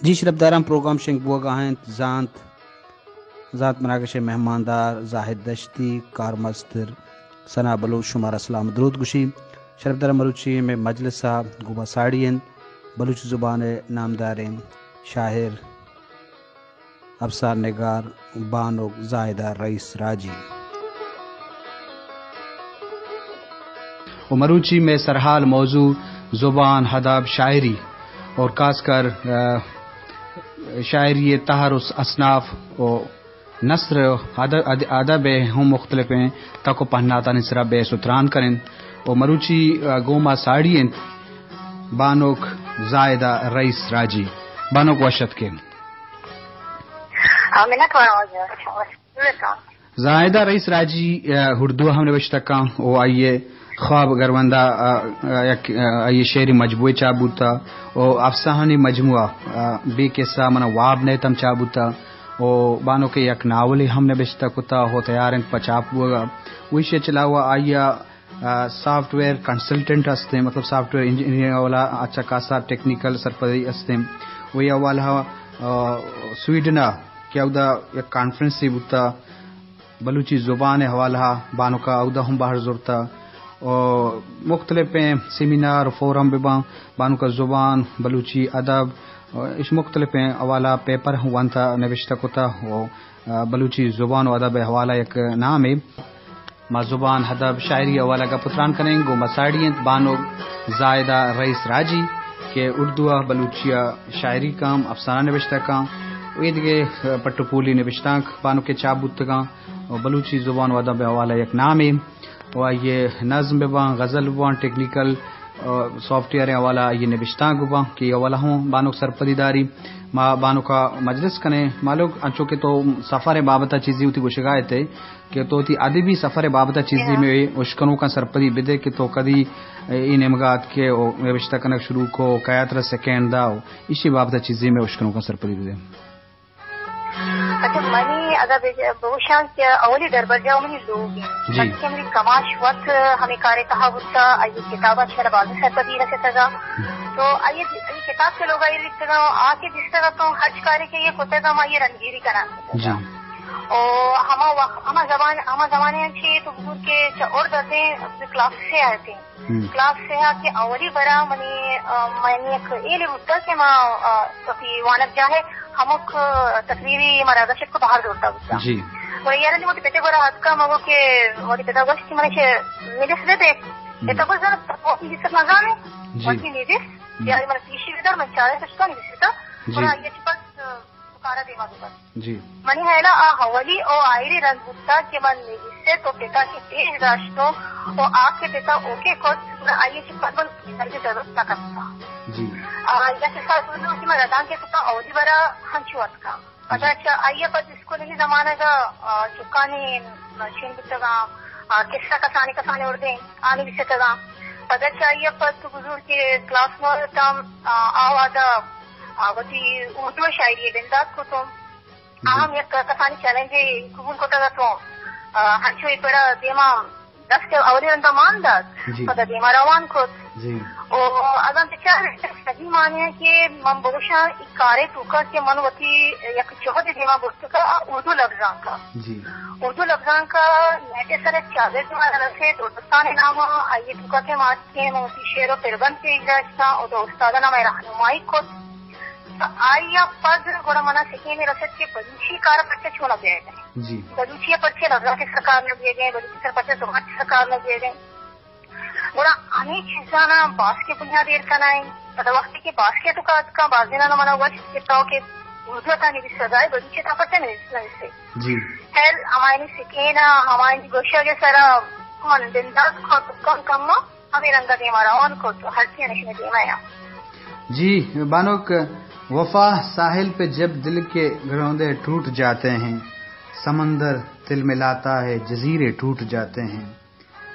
جی شرپداراں، پروگرام شنگ بوگا انت۔ زانت، زانت مراگش ءِ مہماندار زاہد دشتی، کارمستر ثنا بلوچ شمارا سلام درود گوشی۔ شرپداراں، مروچی مئے مجلس ءَ گوما ساڑی انت بلوچی زبان ءِ نامداریں شاعر، افسانہ نگار بانک زاہدہ رئیس راجی۔ و مروچی مئے سرحال موضوع زبان، ادب، شاعری اور خاص کر، آ، شاعری تہر و اصناف و نثر ادب، اد-، ادب ءِ ہم مختلفیں تک و پہناتانی سرا بحث و تران کریں۔ و مروچی، آ، گوما ساڑی انت بانک زاہدہ رئیس راجی۔ بانک وش اتکے۔ ہاں، منت وار۔ زاہدہ رئیس راجی، آ، اردو ہم نوشتہ کاں و آئی ءِ خواب گروندا، آ، آ، یک، آ، آئی ءِ شعری مجموعے چاپ بوتا و افسانہانی مجموعہ، آ، بے قصہ من واب نیت ہم چاپ بوتا و بانک ءَ یک ناولے ہم نوشتہ کتا و تیار انت پہ چاپ بوگا۔ و ایشی چلاوہ آئی ءَ آ، سافٹ ویئر کنسلٹنٹ ہستیں، مطلب سافٹ ویئر انجینئرنگ والا اچھا خاصا ٹیکنیکل سرپدی ہستیں۔ وہی حوالہ، آ، سویڈن ءَ کہ اودا یک کانفرنس بوتا بلوچی زبان ءِ حوالہ، بانک ءَ اودا ہم بہر زرتا و مختلفیں سیمینار و فورم بباں، بانک ءَ زبان، بلوچی ادب، آ، اش مختلفیں حوالہ پیپر ہم وانتا نوشتہ کتا و، آ، بلوچی زبان و ادب ءِ حوالہ یک نامے۔ ما زبان، ادب، شاعری حوالہ گپ و تران کنیں، گوں ما ساڑی انت بانک زاہدہ رئیس راجی کہ اردو ءَ بلوچی ءَ شاعری کاں، افسانہ نبشتہ کاں و اے دگہ پٹ و پولی نبشتانک بانک ءِ چاپ بوتگاں و بلوچی زبان و ادب ءِ حوالہ یک نامے و آئی ءِ نظم بہ باں، غزل بہ باں، ٹیکنیکل، آ، سافٹ ویئر ءِ حوالہ آئی ءِ نبشتانک بہ باں کہ اے حوالہ ہوں بانک سرپدی داری۔ ما بانک ءَ مجلس کنیں۔ مالک، انچو کہ تو سفر ءِ بابت ءَ چیزے وتی گوشگا ات ئے، کہ تو وتی ادبی سفر ءِ بابت ءَ چیزے مئے اشکنوکاں سرپدی بدے کہ تو کدی اے نیمگا اتکے و نبشتہ کنگ شروع کو، کیا ترا سکین دا و ایشی بابت ءَ چیزے مئے اشکنوکاں سرپدی بدے۔ اچھا، منی اگاں بج-، بگوشاں کہ اولی دربرجاہ منی لوگ انت۔ جی۔ پرچہ منی کماش وت ہمے کارے تہا بوتا، آئی کتاباں چہ منا بازیں سرپدی رستگا۔ تو آئی، آئی کتاب چہ لوگا ایر بیتگا، آ کہ دیستگا تو ہرچ کارے کہ یہ کتگا ما یہ رندگیری کنان۔ جی۔ او ہما وقت، ہما زمان، ہما زمانے چی تو بزرگ کہ چہ اردو اتیں، کلاس سے آتے۔ ہم۔ کلاس سے آ کہ اولی برا منی، آ، منی یک ایلے بوتا کہ ما، آ، وتی وانگجاہ ءِ ہمک، آ، تقریری مراگش کو بہر زورتا بوتا۔ جی۔ و یارا نی وتی پتے گورا اتکا مگو کہ وتی پتا گوشت کہ منی چہ نویس بدے۔ ہم۔ پتا گوشت زانت تو وتی نویس نزانے؟ جی۔ وتی نویس؟ ہم۔ یاری من پیشی بدار من چارے تشتا نویستا۔ جی۔ گڑا یہ چی پس، آ، کارا دیما ببر۔ جی۔ منی ہیالا آ اولی او آئری رند بوتا کہ من نویسے تو پتا کہ پیش داشتو و آ کہ پتا اوکے کت، گڑا آئی چی پس من پیسر کی ضرورت نہ کپتا۔ جی۔ آ، یا کہ سال بودو کہ من ردان کہ پتا اولی برا ہنچو اتکا۔ جی۔ پدا چا آئی پد اسکولنی زمانگا، آ، چکانی مشین بوتگا، آ، قصہ کسانی کسانی اردیں، آنی بسیتگا۔ پدا چا آئی پد تو بزرگ کہ کلاس نو تام، آ، آ وعدہ، آ، وتی اردو شاعری بندات کتوں۔ جی۔ آ ہم یک کسانی چیلنجے قبول کتگ ات و، آ، ہنچو یک وڑا دیما دست اولی رندا مان دات، جی۔ پدا دیما روان کت۔ جی۔ و اگاں بچار صحیح معنی ہے کہ من بگوشاں ای کارے توکا کہ من وتی یک جہد دیما برتگا آ اردو لبزانکا۔ جی۔ اردو لبزانکا نیٹ سر چاگرد مارا رسید، اردستان ناما آئی توکا کہ ما کہ من وتی شعر و پربند پیش داشتاں و دو استاداں ہمے رہنمائی کت۔ تو آئی ء پد گڑا منا سکینے رست کہ بلوچی کار پرچہ چون بیگ ء؟ جی۔ بلوچی ء پرچہ لبزانک ء سرکار نہ بیگ ء، بلوچی سر پرچہ زبان ء سرکار نہ بیگ ء۔ گڑا ہمے چیزانا باسک ء بنیاد ایر کنائیں۔ پدا وقتی کہ باسک ء تو کار کن، بازینانا منا گوشت کہ تو کہ اردو ء تا نویسگ ء، بلوچی ء تا پرچہ نویس، نویسے؟ جی۔ خیر، ہمایانی سکین ء، ہمایانی گوشگ ء سرا من بندات کت کم کم ء۔ ہمے رنگ ء دیما روان کت و ہرچی ہمیشی دیما یا۔ جی بانک، وفا ساحل پہ جب دل کے گرودے ٹوٹ جاتے ہیں، سمندر تلملاتا ہے، جزیرے ٹوٹ جاتے ہیں،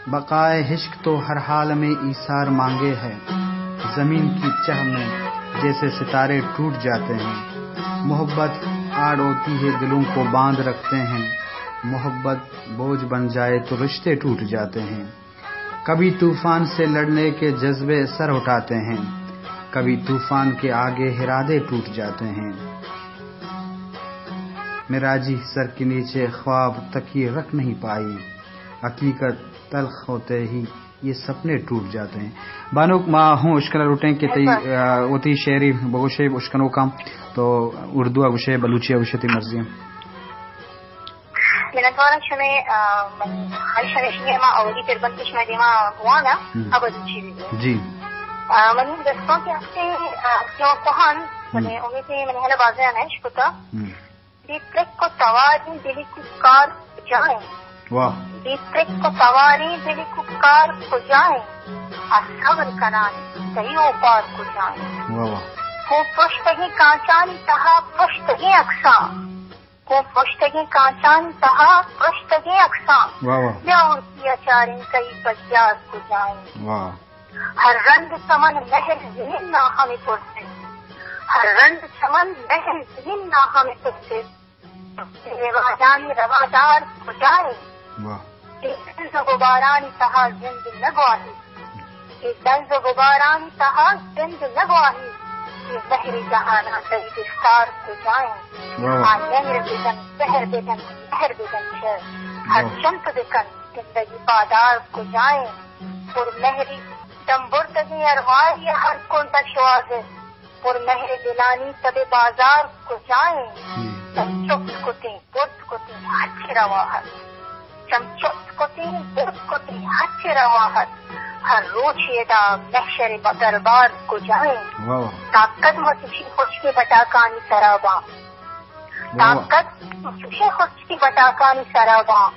بقائے عشق تو ہر حال میں ایثار مانگے ہے، زمین کی چہ میں جیسے ستارے ٹوٹ جاتے ہیں، محبت آڑ ہوتی ہے، دلوں کو باندھ رکھتے ہیں، محبت بوجھ بن جائے تو رشتے ٹوٹ جاتے ہیں۔ کبھی طوفان سے لڑنے کے جذبے سر اٹھاتے ہیں، کبھی طوفان کے آگے ارادے ٹوٹ جاتے ہیں۔ میں راجی سر کے نیچے خواب تکیے رکھ نہیں پائی۔ حقیقت تلخ ہوتے ہی یہ سپنے ٹوٹ جاتے ہیں۔ بانک، ما ہوں اشکنا لوٹیں کہ تئی، آ، وتی شعری بگوشے اشکنوکاں، تو اردو ءَ گوشے، بلوچی ءَ گوشے، تئی مرضی۔ منتوارا شمے، آ، من ہر شمے شمے ما اولی تربند کہ شمے دیما گوانا، ہم۔ ابد چی بھی۔ جی۔ آ، منی دستوں کے ہفتے، آ، کیوں کوہان، ہم۔ منی امید ہے، منی حالا بازیان ہے، شکتا۔ ہم۔ بے ترک و تواریں دلی کوکار کجائیں؟ واہ۔ بے ترک و تواریں دلی کوکار کجائیں؟ آ صبر کنان تئی اوپار کجائیں؟ واہ واہ۔ گوں پرشتگیں کانچانی تہا پرشتگیں اکساں۔ گوں پرشتگیں کانچانی تہا پرشتگیں اکساں۔ واہ واہ۔ بیا ہرکیا چاریں تئی پجار کجائیں؟ واہ۔ ہر رند چمن مہر زمین نا ہمے پرسے۔ ہر رند چمن مہر زمین نا ہمے پرسے۔ رواجانی روادار کجائیں؟ واہ۔ اے سبز و غبارانی تہا زند نہ گواہی۔ اے سبز و غبارانی تہا زند نہ گواہی۔ اے مہر جہانا تئی دستار کجائیں؟ واہ واہ۔ آ مہر بزن، مہر بزن، مہر بزن شر۔ ہر واہ۔ چنت بکن، زندگی پادار کجائیں؟ پر مہری دم برتگیں ارواہی ہر کنڈ شوازے۔ پر مہر دلانی تب بازار کجائیں؟ ہم۔ چم چپت کتیں، برت کتیں، ہرچ روا ہست۔ چم چپت کتیں، برت کتیں، ہرچ روا ہست۔ ہر روچ ادا محشر دربار کجائیں؟ واہ واہ۔ تا کد ما چشیں خشکیں بٹاکانی سرا باں؟ واہ واہ۔ تا کد ما چشیں خشکیں بٹاکانی سرا باں؟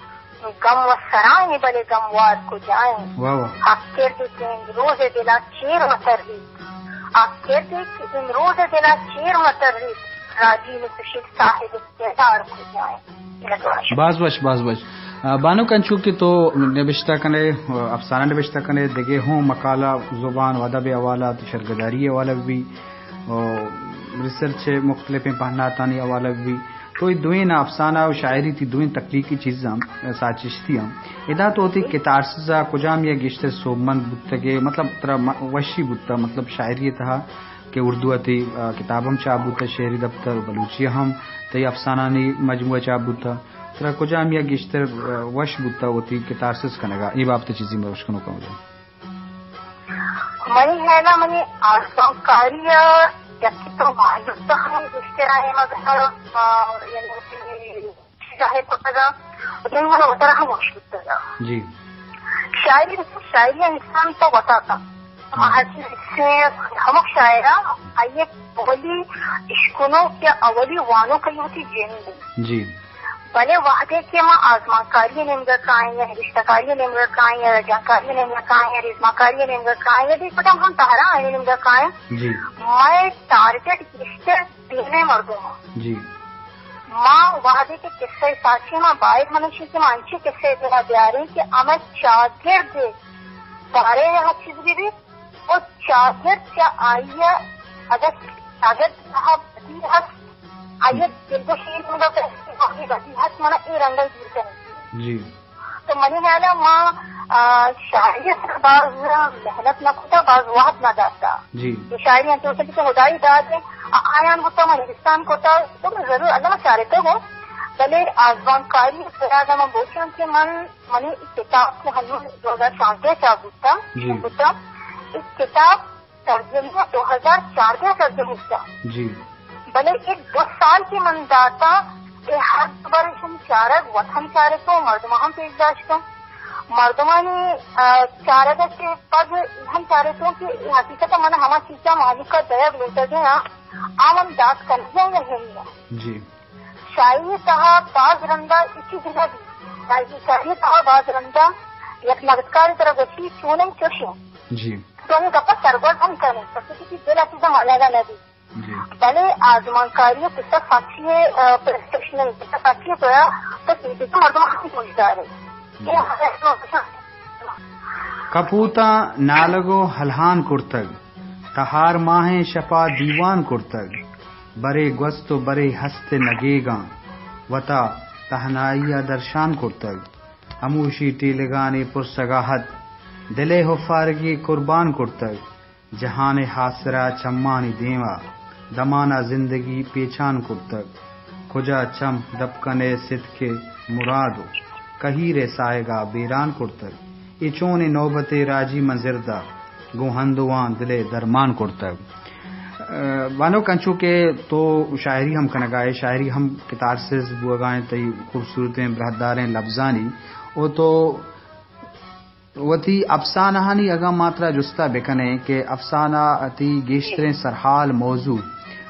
گم و سرائیں بلے گموار کجائیں؟ واہ واہ۔ آ کرد کہ امروز دلا چیر متریت۔ آ کرد کہ امروز دلا چیر متریت۔ راجی نکشیت صاحب کردار کجائیں؟ باز وش، باز وش۔ آ، بانک، انچو کہ تو نبشتہ کنے، آ، افسانہ نبشتہ کنے، دگہ ہوں مقالہ زبان و ادب حوالہ، شرگداری حوالہ بھی، آ، ریسرچ مختلفیں پہناتانی حوالہ بھی۔ تو اے دوئیں افسانہ و شاعری، تئی دوئیں تخلیقی چیزاں، ساچشتیاں، ادا تو وتی کتارسز ءَ کجام یک گیشتر سوبمند بوتگ ئے؟ مطلب ترا م-، وشی بوتگ، مطلب شاعری ءِ تہا کہ اردو ءَ تئی، آ، کتاب ہم چاپ بوتگ، شعری دپتر، بلوچی ءَ ہم تئی افسانہانی مجموعہ چاپ بوتگ، ترا کجام یک گیشتر، آ، وش بوتگ وتی کتارسز کنگ ءَ؟ اے بابت ءَ چیزے مروش کنوکاں بجن۔ منی خیال ءَ منی آزمانکاری ءَ یکے تو ماہیت ءَ ہم گیشتر ءَ اے مزن ءَ، آ، یعنی ظاہر کتگ ءَ، و دومی من وترا ہم وش بوتگ ءَ۔ جی۔ شاعری، شاعری انسان پہ وتا کن۔ ہم۔ ہر چیز سے ہمک شاعر ءَ آئی ءِ اولی اشکنوک یا اولی وانوک آئی وتی جند۔ جی۔ بلے وہدے کہ ما آزمانکاری ءِ نیمگ ءَ کائیں یا نبشتہ کاری ءِ نیمگ ءَ کائیں یا رجانکاری ءِ نیمگ ءَ کائیں یا ریزمانکاری ءِ نیمگ ءَ کائیں یا دگہ کجام ہم تہرا آئی ءِ نیمگ ءَ کائیں، جی۔ مئے ٹارگٹ گیشتر دیم ءِ مردم۔ جی۔ ما وہدے کہ قصہ ءَ ساچیں، ما باید ہمیشی کہ ما انچیں قصہ ءِ دلا بیاریں کہ ہمے چاگرد ءِ بارے ءَ ہر چیز بہ بیت، و چاگرد چہ آئی ءَ اگر چاگرد ءِ تہا بدی ہست، آئی ءِ دلگوش اے رنگ ءَ کنت کہ بدی ہست، من ءَ اے رنگ ءَ دور کنگی۔ جی۔ تو منی خیال ءَ ما، آ، شاعری ءِ سرا باز محنت نہ کتہ، باز وہد نہ داتہ۔ جی۔ اے شاعری انچو کہ ہدائی داد ءَ آیاں بوتہ، ما نبشتہ کتہ، تو ضرور اللہ ما چارتگ اوں۔ بلے آزمانکاری ءِ سرا اگاں من بوشاں کہ من، منی کتاب کہ ہنوں دو ہزار شانزدہ ءَ چاپ بوتہ، جی۔ بوتہ، اے کتاب ترجمہ دو ہزار چاردہ ءَ ترجمہ بوتہ۔ جی۔ بلے اے دو سال کہ من داتہ، اے ہر دو بر ایشانی چارگ وت ہم چارتہ و مردماں ہم پیش داشتہ۔ مردمانی، آ، چارگ ءَ چہ پد ہم چارتہ کہ اے حقیقت ءَ من ہما چیز ءَ مہلوک ءَ دئیگ لوٹگ ءَ آں، آ من دات کنگ ءَ آں یا ہم نہ۔ جی۔ شاعری ءِ تہا باز رندا اے چیز نہ بیت۔ شاعری، شاعری ءِ تہا باز رندا یک نبشتکارے ترا گوشی چونیں چوشیں۔ جی۔ تو ہمے گپ ءَ سرگوز ہم کن ئے، پرچا کہ دل ءَ چیزاں منگ ءَ نہ بیت۔ جی۔ بلے آزمانکاری ءِ قصہ ساچی ءِ، آ، پروفیشنل قصہ ساچی ءِ، تو یا تو چیزے کہ مردم ہم گوش دار ئے۔ جی۔ اے ہمے کپوتاں نالگ و ہلہان کرتگ، تہار ماہیں شپا دیوان کرتگ، برے گوست و برے ہست نگیگاں، وتا تہنائی ءَ درشان کرتگ، ہموشی ٹیلگانی پرسگا ہت، دلے ہفارگی قربان کرتگ، جہان ءِ ہاسرا چمانی دیما، دمانا زندگی پیچان کرتگ۔ کجا چم دپ کن ئے ستک ءِ مراد و کہیر ءِ ساہگا بیران کرتگ۔ اے چونیں نوبتے راجی من زردا، گوں ہندوان دل ءِ درمان کرتگ۔ ء، بانک، انچو کہ تو شاعری ہم کنگا ئے، شاعری ہم کتارسز بوگا ایں تئی خوبصورتیں براہداریں لبزانی، او تو وتی افسانہانی اگاں ما ترا جستا بکنیں کہ افسانہ ءِ تئی گیشتریں سرحال موضوع،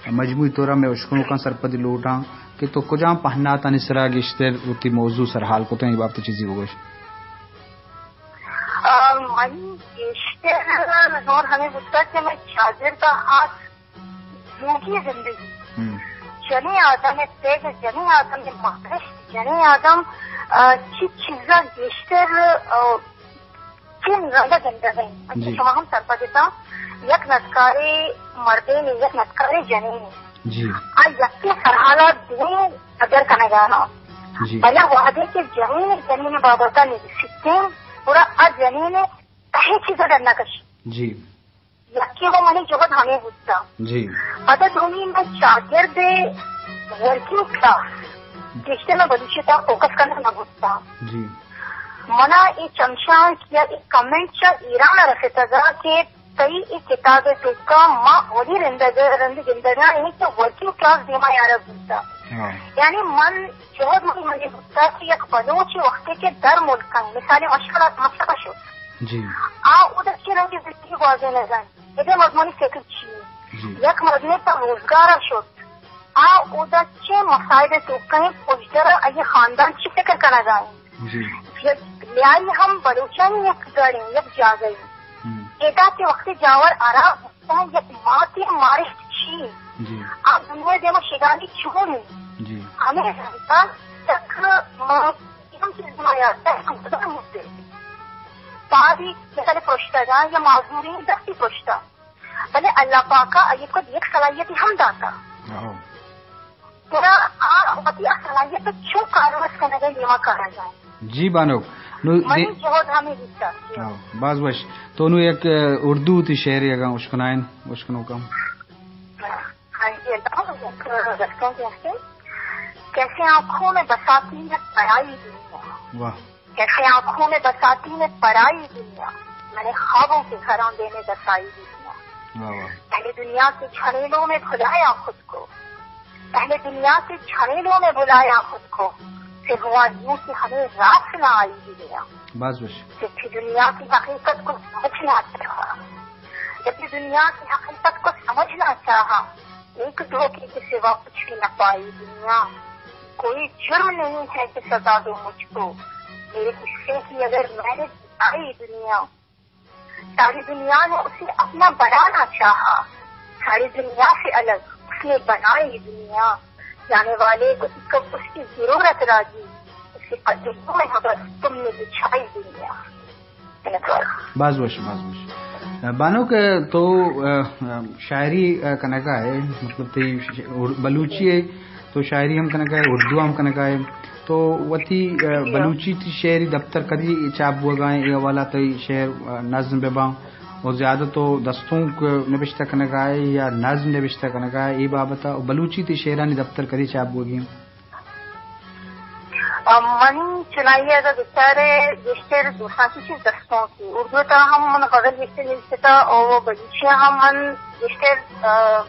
مجموعی طورا مئے اشکنوکاں سرپدی لوٹاں کہ تو کجام پہناتانی سرا گیشتر وتی موضوع سرحال کتیں، اے بابت چیزی بگوش۔ آ، منی گیشتر زور ہمے بوتگ کہ مئے چاگرد ءَ ہاس لوگی زندگی۔ ہم۔ جنیں آدم ءِ تیگ، جنیں آدم ءِ مارشت، جنیں آدم، آ، چی چیزاں گیشتر، آ، چی رنگ ءَ گندگ ءَ انت۔ جی۔ شما ہم سرپد اتاں، یک ندکارے مردینے، یک ندکارے جنینے۔ جی۔ آ یکیں سرحال ءَ دوئیں قدر کنگ ءَ انت۔ جی۔ بلے وہدے کہ جنین، جنین ءِ بابت ءَ نویسیت، گڑا آ جنین ءِ تہی چیز ءَ ڈن نہ کشیت۔ جی۔ یکے و منی جہد ہمے بوتگ۔ جی۔ پدا دومی من چاگرد ءِ ورکنگ کلاس، گیشتر من بلوچی ءِ تہا فوکس کنگ نہ بوتگ۔ جی۔ منا اے چمشانک یا اے کمنٹ چہ ایران ءَ رسیتگ کہ تئی اے کتاب ءِ توکا ما اولی رند ءَ، رند گندگ ءَ ایں کہ ورکنگ کلاس دیما یارگ بوتگ۔ ہاں۔ یعنی من جہد منی ہمے بوتگ کہ یک بلوچے وقتے کہ در ملک انت، مثال مشکلات مکتب ءَ شت۔ جی۔ آ اودا چی رنگی زندگی گوازینگ ءَ انت؟ ادا مردمانی فکر چی انت؟ جی۔ یک مردمے پہ روزگار ءَ شت، آ اودا چے مسائل ءِ توکا انت، پژدر ءَ آئی خاندان چی فکر کنگ ءَ انت؟ جی۔ یک لیاری ہم بلوچانی یک گڑ انت، یک جاگہ انت۔ ہم۔ ادا کہ وقتی جاور ہراب بوتگ، یک ماتے مارشت چی انت؟ جی۔ آ دنیا ءِ دیما شگانی چون انت؟ جی۔ ہمے رنگ ءَ تک ما ہم چیز ما یاد ہے، ہم خدا مدے۔ پادی مثال پرشتگاں یا معذوریں دستی پرشتہ۔ بلے اللہ پاک ءَ آئی ءَ یک صلاحیتے ہم داتا۔ ہاں۔ گڑا آ وتی آ صلاحیت ءَ چون کارمرز کنگ ءَ دیما کارگ ءَ انت؟ جی بانک، نو منی دے- جہد ہمے بیتا۔ ہاں، باز وش۔ تو نو یک، ء، اردو وتی شعرے اگاں اشکنائیں، اشکنوکاں۔ ہاں جی، اللہ، یک دستونکے ہستیں۔ کیسے آنکھوں میں بساتی ہے پرائی دنیا۔ واہ۔ کیسے آنکھوں میں بساتی ہے پرائی دنیا، میں نے خوابوں کے گھروں دینے بسائی دنیا۔ واہ واہ۔ پہلے دنیا کے جھڑیلوں میں بھلایا خود کو، پہلے دنیا کے جھڑیلوں میں بھلایا خود کو، پھر ہوا یوں کہ ہمیں راس نہ آئی دنیا۔ باز وش۔ جب بھی دنیا کی حقیقت کو سمجھنا چاہا، جب بھی دنیا کی حقیقت کو سمجھنا چاہا، ایک دھوکے کے سوا کچھ بھی نہ پائی دنیا۔ کوئی جرم نہیں ہے کہ سزا دو مجھ کو، میرے حصے کی اگر میں نے بتائی دنیا۔ ساری دنیا نے اسے اپنا بنانا چاہا، ساری دنیا سے الگ اس نے بنائی دنیا۔ جانے والے کو کب اس کی ضرورت راجی، اس کے قدموں میں ہبس تم نے بچھائی دنیا۔ باز وش، باز وش۔ بانک، تو، ء، ء، شاعری، ء، کنگا ئے، مطلب تئی ش-، ش-، اور بلوچی ئے، تو شاعری ہم کنگا ئے، اردو ہم کنگا ئے۔ تو وتی، ء، جی ہاں۔ بلوچی تئی شعری دپتر کدی چاپ بوگا ایں، اے حوالہ تئی شعر، ء، نظم بہ باں، اور زیادہ تو دستونک نبشتہ کنگا ئے یا نظم نبشتہ کنگا ئے، اے بابت ء بلوچی تئی شعرانی دپتر کدی چاپ بوگی؟ ء، منی چنائی ء اگاں بچارے گیشتر دوستانکی چیز دستونکی۔ اردو ء تہا ہم من غزل گیشتر نویستہ و بلوچی ء ہم من گیشتر، ء،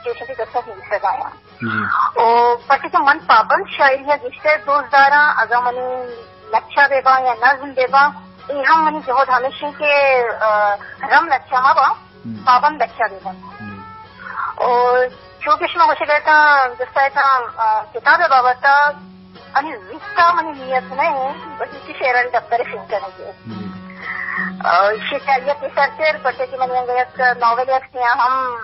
چیشنتی دستونک نویسگ آیاں۔ جی۔ و پرچہ کہ من پابند شاعری ء گیشتر دوست داراں، اگاں منی لچہ بہ باں یا نظم بہ باں، اے ہم منی جہد ہمیش انت کہ، ء، رم لچہ مہ باں، ہم۔ پابند لچہ بہ باں۔ جی۔ و چونکہ شما گوشگ ء اتاں، جست ء اتاں، آ، کتاب ء بابت ء، منی زوت ء منی نیت نہ انت، بلوچی شعرانی دپتر ء شنگ کنگ ء۔ جی۔ آ، ایشی ء چاریت ء سرتر، پرچہ کہ منی انگہ یک ناولے است، آ ہم، م،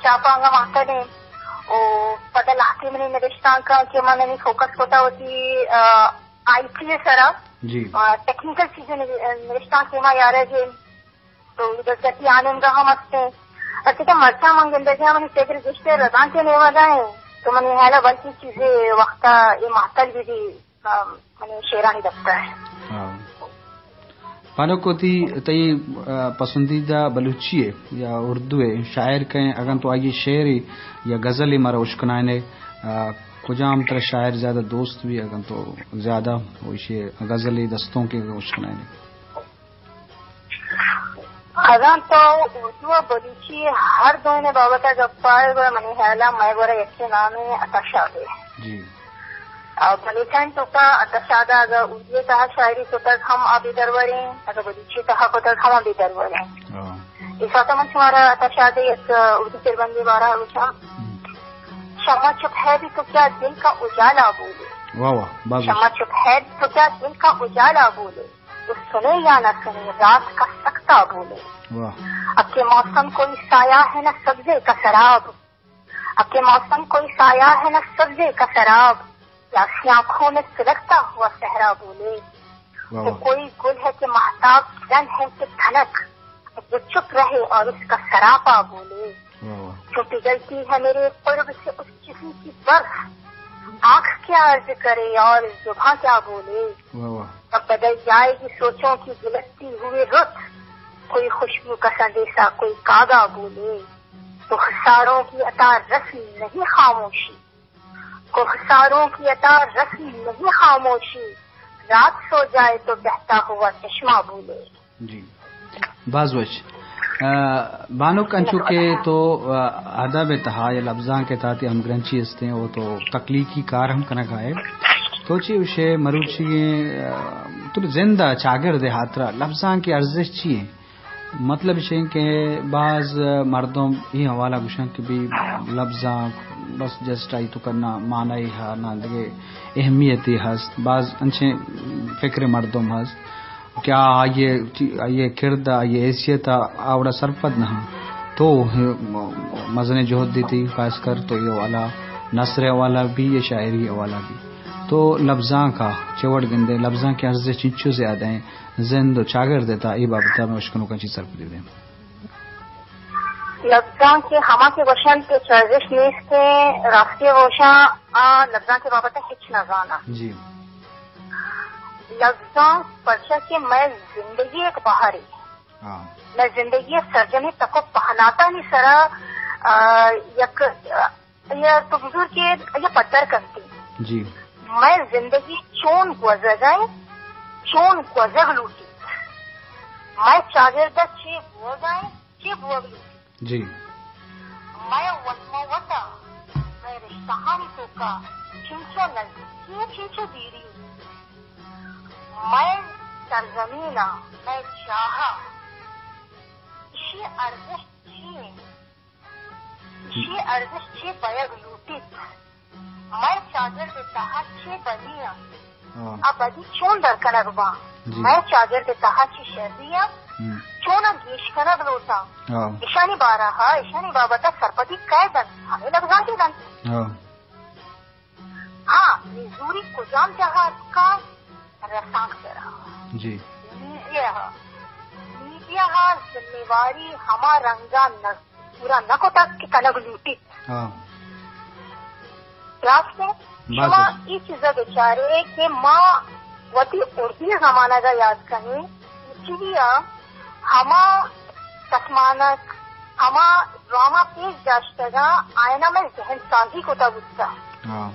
چاپ ء انگہ مہتل انت۔ و پدا لہتے منی نبشتانکاں کہ من ہمے فوکس کتا وتی، آ، آئی ٹی ء سرا، جی۔ آ، ٹیکنیکل چیزیں نب-، نبشتانک کہ ما یارگ ء تو دزگٹی آنندہ ہم است انت۔ پرچہ کہ مرچاں من گندگی آں منی فکر گیشتر رزانک ء نیمگ ء انت، تو منی ہیال ء بلکیں چیزے وقت ء اے مہتل بہ بی، م-، منی شعرانی دپتر۔ ہاں۔ بانک، وتی تئی، آ، پسندیدہ بلوچی ءِ یا اردو ءِ شاعر کئے؟ اگن تو آئی ءِ شعرے یا غزلے مارا اشکنائینے، آ، کجام ترا شاعر زیادہ دوست بی؟ اگن تو زیادہ وشی غزلے دستونکے اشکنائینے۔ اگن تو اردو ءُ بلوچی ہر دوئیں بابت ءَ گپ ءَ، گڑا منی خیال ءَ مئے گورا یکیں نامے عطا شاد اِنت۔ جی۔ او بلوچانی توکا عطا شاد ءَ اگاں اردو ءِ تہا شاعری کتگ ہم آ بے دروریں، اگاں بلوچی ءِ تہا کتگ ہم آ بے دروریں۔ ہاں۔ اے ساعت ءَ من شمارا عطا شاد ءِ یک اردو چربندے بارہ ءَ گوشاں۔ ہم۔ شمع چپ ہے بھی تو کیا دل کا اجالا بولے۔ واہ واہ، باز شمع چپ ہے بھی تو کیا دل کا اجالا بولے۔ وہ سنے یا نہ سنے، رات کا سکتا بولے۔ واہ۔ اب کے موسم کوئی سایہ ہے نہ سبزے کا سراب۔ اب کے موسم کوئی سایہ ہے نہ سبزے کا سراب، پیاسی آنکھوں میں سلگتا ہوا صحرا بولے۔ واہ تو واہ۔ کوئی گل ہے کہ مہتاب، کرن ہے کہ دھنک، وہ چپ رہے اور اس کا سراپا بولے۔ واہ واہ۔ کیوں پگھلتی ہے میرے قرب سے اس جسم کی برف، آنکھ کیا عرض کرے اور زباں کیا بولے۔ واہ واہ۔ اب بدل جائے گی سوچوں کی گلتی ہوئی رت، کوئی خوشبو کا سندیسہ کوئی کاغا بولے۔ رخساروں کی عطا رسم نہیں خاموشی، رخساروں کی عطا رسم نہیں خاموشی، رات سو جائے تو بہتا ہوا چشمہ بولے۔ جی، باز وش۔ آ، بانک، انچو کہ تو، آ، ادب ءِ تہا یا لبزانک ءِ تہا تئی ہمگرنچی استیں، او تو تخلیقی کار ہم کنگ ءَ ئے۔ تو چی گوشے مروچی، آ، تو زند ءِ چاگرد ءِ ہاترا لبزانک ءِ ارزشت چی ایں؟ مطلب ایش ایں کہ باز مردم اے حوالہ گوشن کہ بی لبزانک بس جسٹ آئی توکا نہ معنی ہا، نہ دگہ اہمیتے ہست۔ باز انچیں فکر مردم ہست کہ آ آئی ءِ، آئی ءِ کرد، آئی ءِ حیثیت ءَ آ وڑا سرپد نہ انت۔ تو مزنیں جہد دیتی، خاص کر تو اے حوالہ، نثر ءِ حوالہ بی یا شاعری ءِ حوالہ بی۔ تو لبزانک ءَ چہ وڑ گندے، لبزانک ءِ ارزشت چنچو زیادہ ایں؟ زند ءُ چاگرد ءِ تہا اے بابت ءَ مئے اشکنوکاں چی سرپدی دئے؟ لبزانک ءِ ہما کہ گوشنت کہ چہ ارزشت نیست ایں، راستی ءَ گوشاں، آ لبزانک ءِ بابت ءَ ہچ نہ زاناں۔ جی۔ لبزانک پرچا کہ مئے زندگی ءِ یک بہرے۔ ہاں۔ مئے زندگی ءِ سرجمیں تک ءُ پہناتانی سرا، آ، یک، آ، یا تو بزور کہ یا پدر کنتی۔ جی۔ مئے زندگی چون گوزگ ءَ ایں، چون گوزگ لوٹیت۔ مئے چاگرد ءَ چے بوگ ءَ ایں، چے بوگ لوٹیت۔ جی۔ مئے وت ماں وت ءَ، مئے رشتہانی توکا چنچو نزیکی، چنچو دیری۔ مئے سرزمین ءَ، مئے جاہ ءَ، ایشی ارزشت چی ایں؟ ایشی ارزشت چے بئیگ لوٹیت؟ مئے چاگرد ءِ تہا چے بدی انت؟ ہاں۔ آ بدی چون در کنگ باں؟ جی۔ مئے چاگرد ءِ تہا چے شری انت؟ ہم۔ چون آ گیش کنگ لوٹاں؟ ہاں۔ ایشانی بارہ ءَ، ایشانی بابت ءَ سرپدی کئے دنت؟ ہمے لبزانک دنت۔ ہاں۔ ہاں، نزوری کجام جاہ ءَ اتکا؟ رسانکدر ءَ۔ جی۔ میڈیا ءَ۔ میڈیا ءَ ذمہ واری ہما رنگ ءَ نہ، پورا نہ کتگ کہ کنگ لوٹیت۔ ہاں۔ راست ایں؟ باز شما راست۔ اے چیز ءَ بچارے کہ ما وتی اردو زمانگ ءَ یاد کنیں، ٹی وی ءَ ہما کسمانک، ہما ڈرامہ پیش داشتگاں، آیانا مئے ذہن سازی کتا بوتا۔ ہاں۔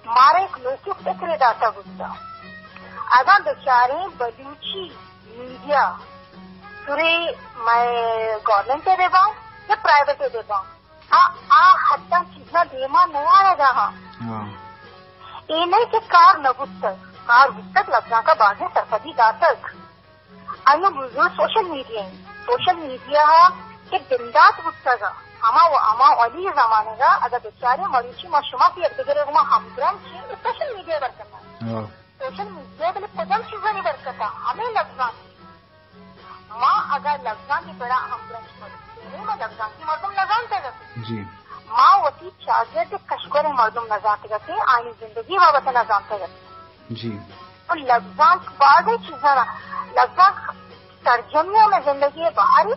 مارا یک نوکیں فکرے داتا بوتا۔ اگاں بچاریں بلوچی میڈیا، سرے مئے گورنمنٹ ءِ بہ باں یا پرائیویٹ ءِ بہ باں، آ، آ حداں چیزاں دیما نیارگا ہاں۔ ہاں۔ اے نئے کہ کار نہ بوتگ، کار بوتگ، لبزانکا بازیں سرپدی داتگ۔ انوں بزور سوشل میڈیا انت۔ سوشل میڈیا ءَ کہ بندات بوتگ، ہما و ہما اولی زمانگ ءَ اگاں بچاریں مروچی ما شما کہ یک دگرے گوما ہمگرنچ ایں، اے سوشل میڈیا ءِ برکت ءَ۔ ہاں۔ سوشل میڈیا بلے کجام چیزانی برکت ءَ؟ ہمے لبزانک۔ ما اگاں لبزانکی پڑا ہمگرنچ مہ بوتیں، ما لبزانکی مردم نہ زانتگ اتیں۔ جی۔ ما وتی چاگرد ءِ کشگوریں مردم نہ زانتگ اتیں، آیانی زندگی بابت ءَ نہ زانتگ اتیں۔ جی۔ تو لبزانک بازیں چیزاں را، لبزانک سرجمی ءَ مئے زندگی ءِ بہرے،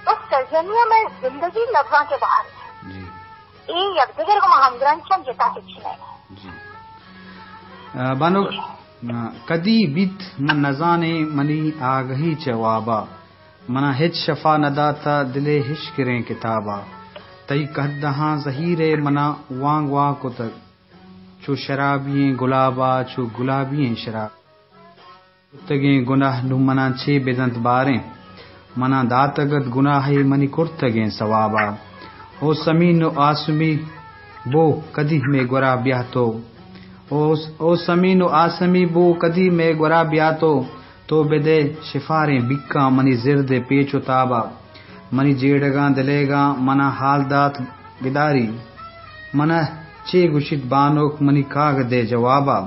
و سرجمی ءَ مئے زندگی لبزانک ءِ بہرے۔ جی۔ اے یک دگر گوما ہمگرنچ انت، جتا ہچ نہ۔ جی۔ آ، بانک، کدی بیت من نزانیں منی آگہی چہ وابا، منا ہچ شفا نداتہ دلے ہشکریں کتابا۔ تئی کدہاں زہیرے منا وانگ وانگ کتگ، چو شرابی ئیں گلابا، چو گلابی ئیں شراب۔ کتگیں گناہ نوں منا چے بدنت باریں، منا داتگ ات گناہے منی کرتگیں ثوابا۔ او سمین و آسمی بو کدی مے گورا بیا تو، او، او سمین و آسمی بو کدی مے گورا بیا تو، تو بدے شفاریں بیکاں منی زرد ءِ پیچ و تابا۔ منی جیڑگاں دلیگاں منا حال دات گداری، منا چے گوشیت بانک منی کاگد ءِ جوابا۔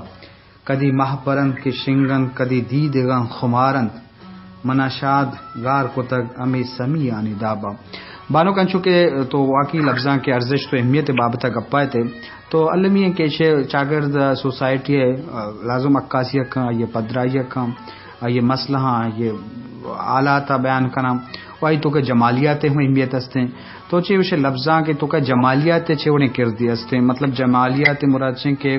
کدی مہ پرنت کہ شنگ انت، کدی دیدگاں خمار انت، منا شاد گار کتگ ہمے سمیانی دابا۔ بانک، انچو کہ تو واقعی لبزانک ءِ ارزشت و اہمیت ءِ بابت ءَ گپ ءَ ات ئے، تو المی انت کہ ایشی ءَ چاگرد سوسائٹی ءَ لازم عکاسی ءَ کن، آئی ءِ پدرائی ءَ کن، آئی ءِ مسئلہاں، آئی ءِ حالات ءَ بیان کناں و آئی توکا جمالیات ءِ ہم اہمیت است انت۔ تو چے گوشے لبزانک ءِ توکا جمالیات ءِ چے وڑیں کردے است انت؟ مطلب جمالیات ءِ مراد چے انت کہ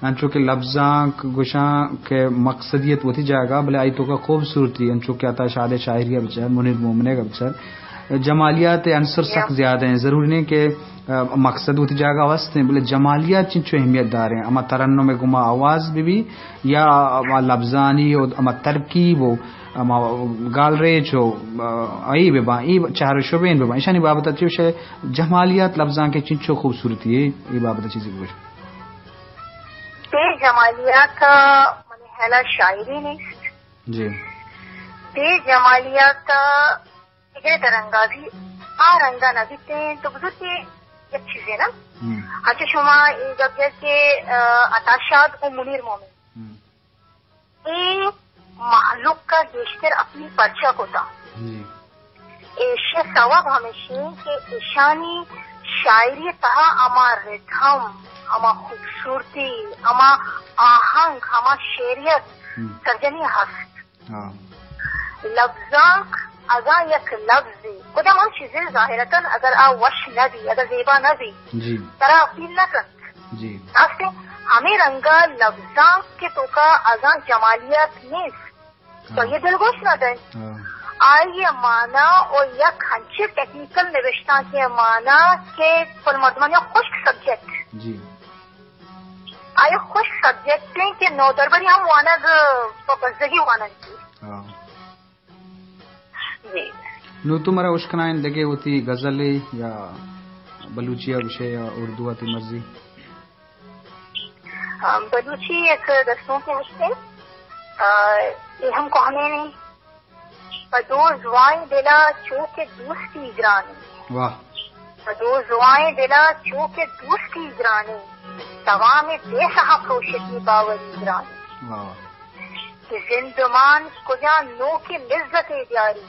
انچو کہ لبزانک گوشاں کہ مقصدیت وتی جاگہ، بلے آئی توکا خوبصورتی، انچو کہ عطا شاد ءِ شاعری ءَ بچار، منیر مومن ءَ بچار، جمالیات ءِ عنصر سک زیادہ انت۔ ضروری نہ انت کہ، آ، مقصد وتی جاگہ است انت، بلے جمالیات چنچو اہمیت دار انت، ہما ترنم ءِ گوما آواز بہ بی یا ہما لبزانی و ہما ترکیب و ہما گالریچ و، آ، اے بہ باں، اے چہر و شبین بہ باں، ایشانی بابت ءَ چے گوشے جمالیات لبزانک ءِ چنچو خوبصورتی ءِ، اے بابت ءَ چیزے بگوش۔ بے جمالیات ءَ منی خیال ءَ شاعری نیست۔ جی۔ بے جمالیات ءَ ہچ رنگا بی، آ رنگا نہ بیتیں تو بزرتی یک چیزے نا۔ ہم۔ اچھا شما اے گپ جت کہ، آ، عطا شاد و منیر مومن۔ ہم۔ اے مہلوک ءَ گیشتر اپیل پرچا کتا؟ جی۔ ایشی سوب ہمیش انت کہ ایشانی شاعری تہا ہما ردھم، ہما خوبصورتی، ہما آہنگ، ہما شعریت ہم۔ سرجمی ہست۔ ہاں۔ لبزانک اگاں یک لبزے، کدام ہم چیزے ظاہرتاً اگر آ وش نہ بی، اگر زیبا نہ بی، جی۔ ترا اپیل نہ کنت۔ جی۔ راستے ہمے رنگا لبزانک کہ توکا اگاں جمالیات نیست، تو ہاں۔ یہ دلگوش نہ دیں۔ ہاں۔ آئی مانا و یک ہنچے ٹیکنیکل نوشتانکے مانا کہ پل مردمانی خشک سبجیکٹ۔ جی۔ آئی خشک سبجیکٹ ہیں کہ نودربری ہم وانگ پہ بزگی وانگ۔ ہاں۔ جی۔ نوں تو مارا اشکنائیں دگہ وتی غزلے یا بلوچی ءَ گوشے یا اردو ءَ، تئی مرضی۔ آ، بلوچی یک دستونک ہستیں، آ، اے ہم کوہنیں۔ پہ دو زوائیں دلا چو کہ دوستی گرانیں۔ واہ۔ پہ دو زوائیں دلا چو کہ دوستی گرانیں۔ توام دیسہا پروشتی باوری گرانیں۔ واہ۔ کہ زندمان کجا نوکیں لذتے بیاری،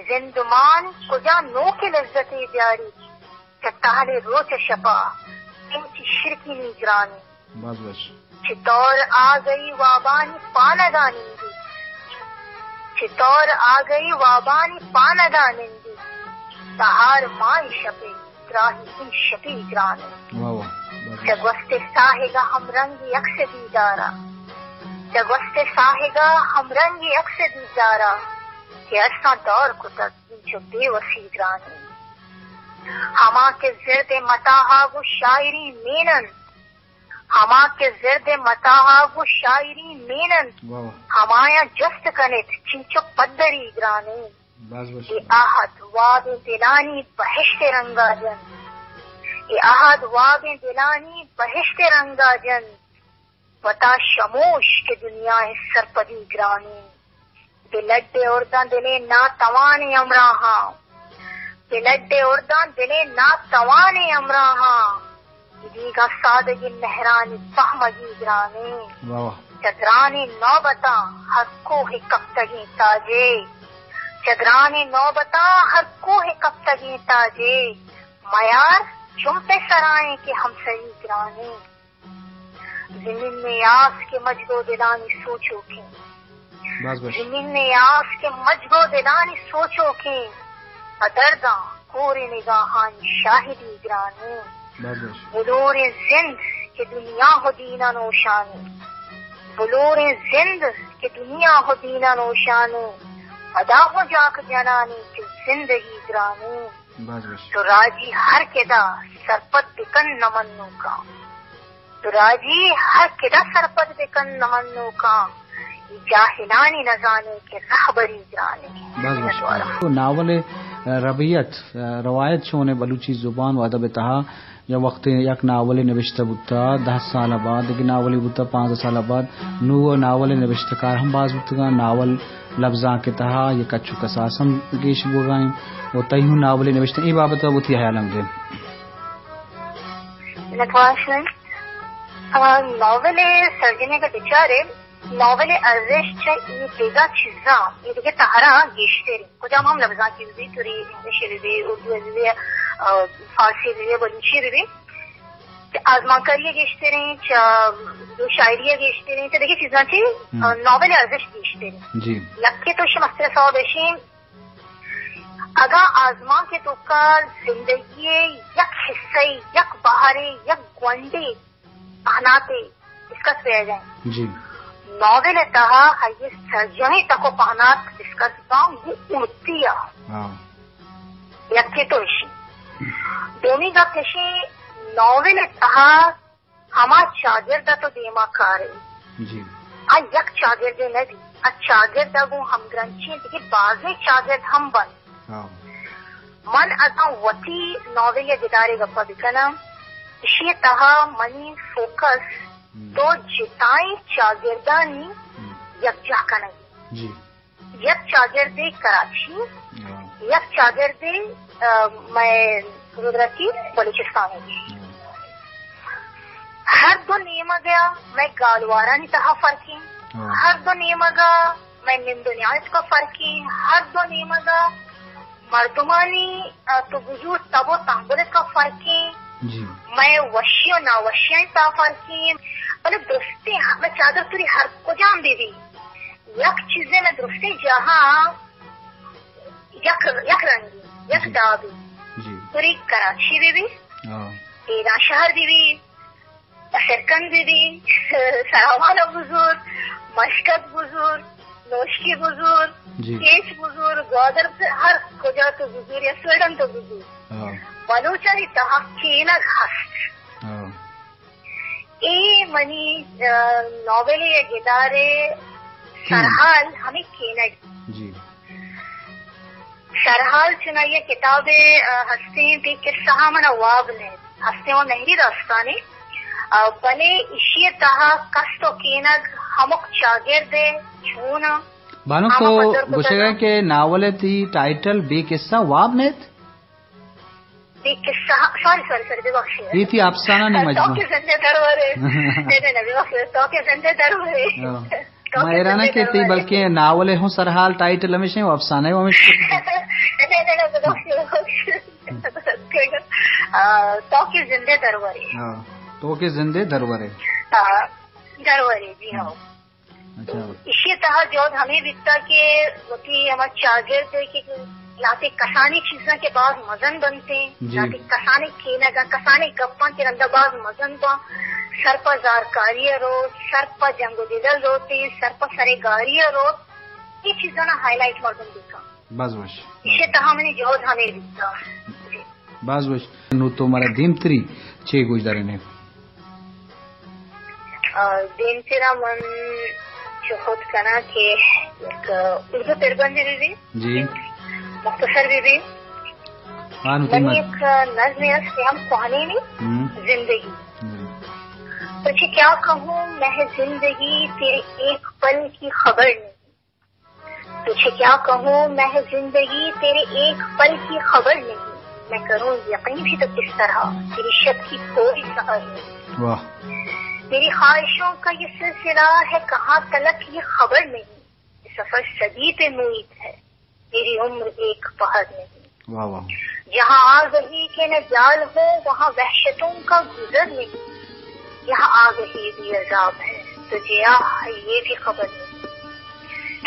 زندمان کجا نوکیں لذتے بیاری، چہ تہلے روچ ءُ شپا انچی شرکینی گرانیں۔ باز وش۔ چہ دور آگہی وابانی پانگا نندی، چہ دور آگہی وابانی پانگا نندی، تہار ماہی شپے دراہی این شپی گرانیں۔ واہ واہ، باز چہ گوست ساہگا ہم رنگی عکس دیدارا، چہ گوست ساہگا ہم رنگی عکس دیدارا، کہ ارساں دور کتگ انچو بے وسی گرانیں۔ ہما کہ زرد متاہا گوں شاعری میننت، ہما کہ زرد متاہا گوں شاعری میننت، واہ واہ۔ ہمایاں جست کنیت چنچو پدری گرانیں۔ باز وش۔ اے آہت واب دلانی بہشت رنگا جنت۔ اے آہت واب دلانی بہشت رنگا جنت۔ وتا شموش کہ دنیا سرپدی گرانیں۔ بہ لڈ ارداں دلے ناتوانیں ہمراہاں۔ بہ لڈ ارداں دلے ناتوانیں ہمراہاں۔ دیگا سادگی مہرانی پہمگی گرانیں۔ واہ واہ۔ چہ درانیں نوبتاں ہر کوہ کپتگیں تاجے، چہ درانیں نوبتاں ہر کوہ کپتگیں تاجے، میار چم پہ سرائیں کہ ہمسری گرانیں۔ زمین آس کہ مجگ و دلانی سوچوکیں۔ باز باش۔ زمین آس کہ مجگ و دلانی سوچوکیں، پہ درداں کوریں نگاہانی شاہدی گرانیں۔ باز باش۔ بلوریں زند کہ دنیا و دیناں نوشانیں۔ بلوریں زند کہ دنیا ہو دیناں نوشانی، پدا ہو جاک جنانی کہ زندگی گرانی۔ باز وش۔ تو راجی ہر کدا سرپد بکن نمنوکاں۔ تو راجی ہر کدا سرپد بکن نمنوکاں۔ اے جاہلانی نزانے کہ رہبری گرانے۔ باز وش۔ منتوارا۔ تو ناول ربیت، روایت چونے بلوچی زبان و ادب تہا؟ یا وقت یک ناولے نبشتہ بوتا، دہ سال بعد دگہ ناولے بوتا، پانزدہ سال بعد نوں ناولے نبشتہ کار ہم باز بوتگاں، ناول لبزانک ءِ تہا یک اچو کساس ہم گیش بوگا انت و تئی ہوں ناولے نبشتہ، اے بابت ءَ وتی ہیال ہم دے۔ نتواش من، آ، ناول ءِ سرجمیں اگاں بچارے، ناول ءِ ارزشت چہ اے دگہ چیزاں، اے دگہ تہراں گیشتر انت۔ کجام ہم لبزانکی بہ بیت، توری انگلش بہ بیت، اردو بہ بیت، آ، فارسی بہ بیت، بلوچی بہ بیت، چہ آزمانکاری ءَ گیشتر انت، چہ شاعری ءَ گیشتر انت، چہ دگہ چیزاں چہ، ہم۔ آ، ناول ءِ ارزشت گیشتر انت۔ جی۔ یکے تو شما مستر صاحب اشیں، اگاں آزمانک ءِ توکا زندگی ءِ یک حصہ، یک بہرے، یک گونڈے پہناتے ڈسکس بیگ ءَ انت۔ جی۔ ناول ءِ تہا آئی ءِ سرجمیں تک و پہنات ڈسکس باں، گوں اوتی ءَ۔ ہاں۔ یکے تو اشی۔ دومی گپ اشی، ناول ءِ تہا ہما چاگرد ءَ تو دیما کارے۔ جی۔ آ یک چاگردے نہ بیت، آ چاگرد ءَ گوں ہمگرنچیں دگہ بازیں چاگرد ہم بنت۔ ہاں۔ من اگاں وتی ناول یا گدارے گپا بکناں، اشی ءِ تہا منی فوکس، ہم۔ دو جتائیں چاگردانی، ہم۔ یکجاہ کنگ۔ جی۔ یک چاگردے کراچی، ہاں۔ یک چاگردے، آ، مئے قدرتی بلوچستان۔ ہاں۔ ہر دو نیمگ ءَ مئے گالوارانی تہا فرق انت۔ ہاں۔ ہر دو نیمگ ءَ مئے نند و نیاد ءِ تہا فرق انت۔ ہر دو نیمگ ءَ مردمانی، آ، تو بزور تب و تحمل ءِ تہا فرق انت۔ جی۔ مئے وشی و ناوشیانی تہا فرق انت۔ بلے درستیں، مئے چاگرد توری ہر کجام بہ بی، یک چیزے مئے درستیں جاہاں یک، یک رنگی، یک جی۔ دابی۔ جی۔ توری کراچی بہ بی، ہاں۔ ایران شہر بہ بی، سرکند بہ بی، سراوان ءَ بزور، مشکد بزور، نوشکی بزور، جی۔ کیچ بزور، گوادر بزور، ہر کجا تو بزور یا سویڈن تو بزور۔ ہاں۔ بلوچانی تہا کینگ ہست۔ ہاں۔ اے منی، آ، ناول ءِ گدار ءِ کینگ۔ سرحال ہمے کینگ۔ جی۔ سرحال چنائی ءِ کتاب ءَ، آ، ہستیں بے قصہ ءَ منا واب نہ ہستیں و مہری داستانے، آ، بلے اشی ءِ تہا کست و کینگ ہمک چاگرد ءِ چون ءَ بانک ہما تو پدر کتگ گوشگ ءَ ءَ۔ کہ ناول ءِ تئی ٹائٹل بے قصہ واب نیت؟ بے قصہ، سوری، سوری، سوری، ببخشے۔ اے تئی افسانہ نی مجموعہ۔ تو کہ زندہ درورے۔ نہ، نہ، نہ، ببخشے، تو کہ زندہ درورے۔ ہاں۔ تو ما کہ حیران زندہ کہ تئی درورے۔ بلکہ ناول ءِ ہوں سرحال ٹائٹل ہمیش ایں و افسانہ ءِ ہمیش۔ نہ، نہ، نہ، ببخشے، ببخشے۔ آ، تو کہ زندہ درورے۔ ہاں، تو کہ زندہ درورے۔ ہاں، درورے، جی ہاں۔ ہاں۔ اچھا۔ ایشی ءِ تہا جہد ہمے بیتا کہ وتی ہما چاگرد ءَ کہ لہتے کسانیں چیزاں کہ باز مزن بنتیں، جی۔ لہتے کسانیں کینگ ءَ، کسانیں گپاں کہ رندا باز مزن باں، سر پہ زارکاری ءَ روت، سر پہ جنگ و جدل روتیں، سر پہ سرے گاری ءَ روت، اے چیزاں ہائی لائٹ مردم بکن۔ باز وش۔ ایشی ءِ تہا منی جہد ہمے بیتا۔ جی۔ باز وش۔ نوں تو مارا دیمتری چے گوشدارین ئے؟ آ، دیمترا من جہد کناں کہ یک اردو پربندے بہ بی، جی۔ مختصر بہ بی۔ ہاں، نوں تئی من مز- یک نظمے است کہ ہم کوہنیں، ہم۔ زندگی۔ ہم۔ تجھے کیا کہوں میں زندگی، تیرے ایک پل کی خبر نہیں۔ تجھے کیا کہوں میں زندگی، تیرے ایک پل کی خبر نہیں۔ میں کروں یقین بھی تو کس طرح، تیری شب کی کوئی سحر نہیں۔ واہ۔ میری خواہشوں کا یہ سلسلہ ہے، کہاں تلک یہ خبر نہیں۔ یہ سفر صدی پہ محیط ہے، میری عمر ایک پہر نہیں۔ واہ واہ۔ جہاں آگہی کے نہ جال ہوں، وہاں وحشتوں کا گزر نہیں۔ یہاں آگہی بھی عذاب ہے، تجھے آہ ہے، یہ بھی خبر نہیں۔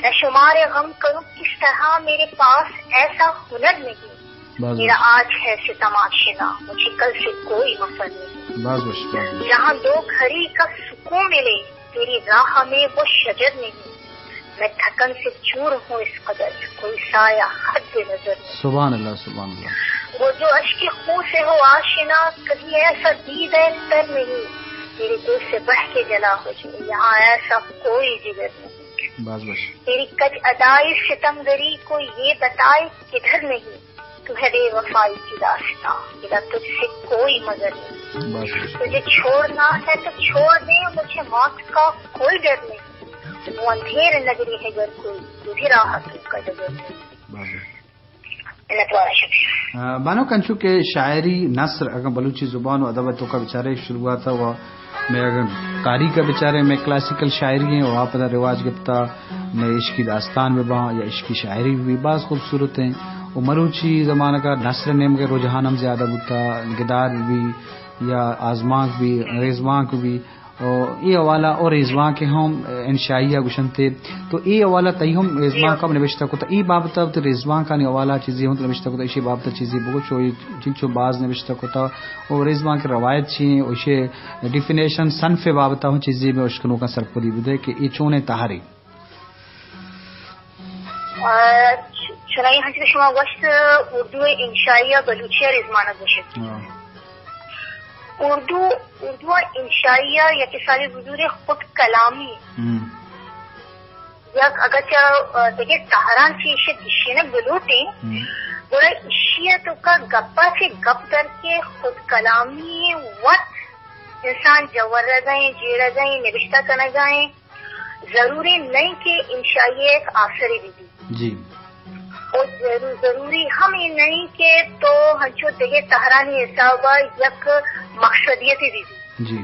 میں شمار غم کروں کس طرح، میرے پاس ایسا ہنر نہیں۔ باز میرا وش۔ آج ہے ستم آشنا، مجھے کل سے کوئی مفر نہیں۔ باز وش، باز وش۔ جہاں دو گھڑی کا سکون ملے، تیری راہ میں وہ شجر نہیں، میں تھکن سے چور ہوں اس قدر، کوئی سایہ حد نظر نہیں۔ سبحان اللہ، سبحان اللہ۔ وہ جو اشک خوں سے ہو آشنا، کبھی ایسا دیدہ تر نہیں، تیرے دل سے بہہ کے جلا ہو جائے، یہاں ایسا کوئی جگر نہیں۔ بس، بس۔ تیری کج ادائے ستم گری کو یہ بتائے کدھر نہیں، تو ہے بے وفائی کی داستان، میرا تجھ سے کوئی مگر نہیں۔ بس، بس۔ تجھے چھوڑنا ہے تو چھوڑ دے، مجھے موت کا کوئی ڈر نہیں، وہ اندھیر نگری ہے گر کوئی، تجھے راحتوں کا ڈگر نہیں۔ بس، بس۔ منت وار، شکریہ۔ آ، بانک، انچو کہ شاعری نثر اگاں بلوچی زبان و ادب ءِ توکا بچارے، شروعات ءَ و مئے اگاں تاریخ ءَ بچارے، مئے کلاسیکل شاعری ایں و آ پدا رواج گپتا، مئے عشقی داستان بہ باں یا عشقی شاعری بہ بی، باز خوبصورت ایں۔ و مروچی زمانگ ءَ نثر ءِ نیمگ ءَ رجحان ہم زیادہ بوتا، گدار بہ بی یا آزمانک بہ بی، ریزمانک بہ بی۔ و اے حوالہ و ریزمانک ہم انشائیہ گوشنتے۔ تو اے حوالہ تئی ہم ریزمانک ہم نبشتہ کتا۔ اے بابت ءَ تو ریزمانکانی حوالہ چیزے ہم تو نبشتہ کتا، ایشی بابت ءَ چیزے بگو، چو اے چنچو باز نبشتہ کتا و ریزمانک روایت چی ایں و ایشی ڈیفینیشن، صنف ءِ بابت ءَ ہم چیزے مئے اشکنوکاں سرپدی بدے کہ اے چونیں تہرے۔ آ، چ-، چنائی ہنچ کہ شما گوشت، اردو انشائیہ، بلوچی ریزمانک گوشت۔ ہاں۔ اردو، اردو انشائیہ یک سالی بزور خود کلامی۔ ہم۔ یک اگرچہ، آ، دگہ تہران چی ایشی گشینگ بلوٹیں، ہم۔ گڑا ایشی توکا گپا چی گپ در کے خود کلامی وت انسان جورگا ایں، جیڑگا ایں، نبشتہ کنگا ایں۔ ضروری نہیں کہ انشائیہ یک آسرے بہ بی۔ جی۔ و ضرو-، ضروری ہم اے نہیں کہ تو ہنچو دگہ تہرانی حسابا یک مقصدیتے بہ بی۔ جی۔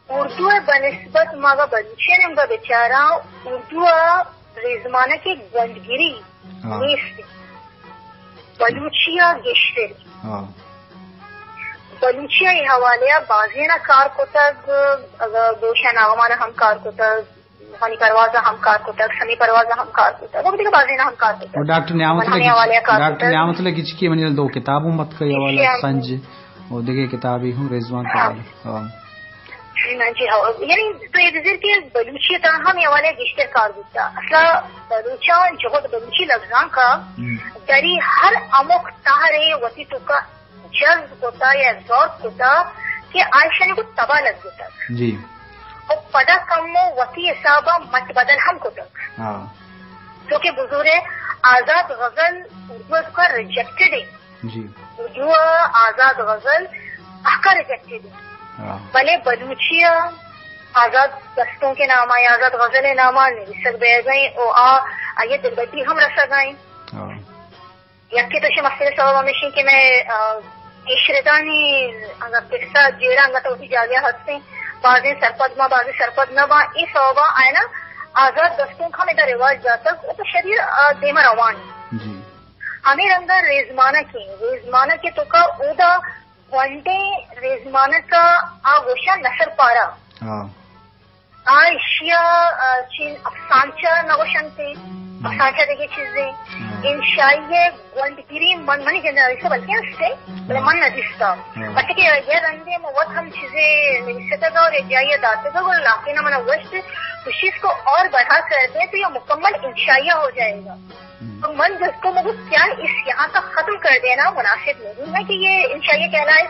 اردو ءَ بنسبت ما اگاں بلوچی ءِ نیمگ ءَ بچاراں، اردو ءَ ریزمانک ءِ گونڈگری ہاں۔ نیست۔ بلوچی ءَ گیشتر۔ ہاں۔ بلوچی ءَ اے حوالے ءَ بازین ءَ کار کتگ، اگاں گوشن ناغمان ءَ ہم کار کتگ، ہانی پرواز ءَ ہم کار کتگ، سمی پرواز ءَ ہم کار کتگ، و دگہ بازین ءَ ہم کار کتگ۔ و ڈاکٹر نعمت من ہمے اللہ، حوالے ءَ کار ڈاکٹر کتگ۔ نعمت اللہ گچکی ءِ منی دو کتاب ہم اتکگ، اے حوالہ ہاں۔ سنج و دگہ کتابے ہم ریزمانک ءِ ہاں۔ حوالہ۔ ہاں۔ جی، ہاں، جی، ہاں۔ یعنی تو اے بزیر کہ بلوچی ءِ تہا ہم اے حوالے ءَ گیشتر کار بوتا۔ اصلا بلوچاں جہد بلوچی لبزانک ءَ ہم۔ دری ہر ہمک تہرے وتی توکا جذب کتا یا ابزارب کتا کہ آ ایشانی گوں تبا لگتگ۔ جی۔ و پدا کمو وتی حسابا مٹ بدل ہم کتگ۔ ہاں۔ چونکہ بزور آزاد غزل اردو ءِ توکا ریجیکٹڈ ایں۔ جی۔ اردو ءَ آزاد غزل پہکا ریجیکٹڈ ایں۔ ہاں۔ بلے بلوچی ءَ آزاد دستونک ءِ نام ءَ یا آزاد غزل ءِ نام ءَ نویسگ بیگ ءَ ایں و آ، آئی ءَ دلبڈی ہم رسگ ءَ ایں۔ ہاں۔ یکے تو ایشی مستریں سبب ہمیش ایں کہ مئے، آ، پیشردانی اگاں قصہ جیڑاں انگت وتی جاگہ ءَ ہست ایں، بازیں سرپد باں، بازیں سرپد نہ باں، اے سوب ءَ آیاں آزاد دستونک ہم ادا رواج داتگ و پہ شریر آ دیم ءَ روان ایں۔ جی۔ ہمے رنگ ءَ ریزمانک ایں، ریزمانک ءِ توکا اودا گونڈیں ریزمانک ءَ آ گوشاں نثر پارہ۔ ہاں۔ آ ایشی ءَ، آ، چین افسانچہ نہ گوشنت ایں، ہم۔ افسانچہ دگہ چیزے۔ ہم۔ انشائی ءِ گونڈگری من، منی جند ءَ ایسا بلکیں است ایں، بلے ہم۔ من نہ دیستا۔ ہم۔ پرچہ کہ یہ رندے من وت ہم چیزے نویستگ اور جائی داتگ اور علاقے نہ من گوشت، اس چیز کو اور بڑھا کر دیں تو یہ مکمل انشائیہ ہو جائے گا۔ ہم۔ تو من جس کو مجھے کیا اس یہاں تک ختم کر دینا مناسب نہیں ہے کہ یہ انشائیہ کہلائے،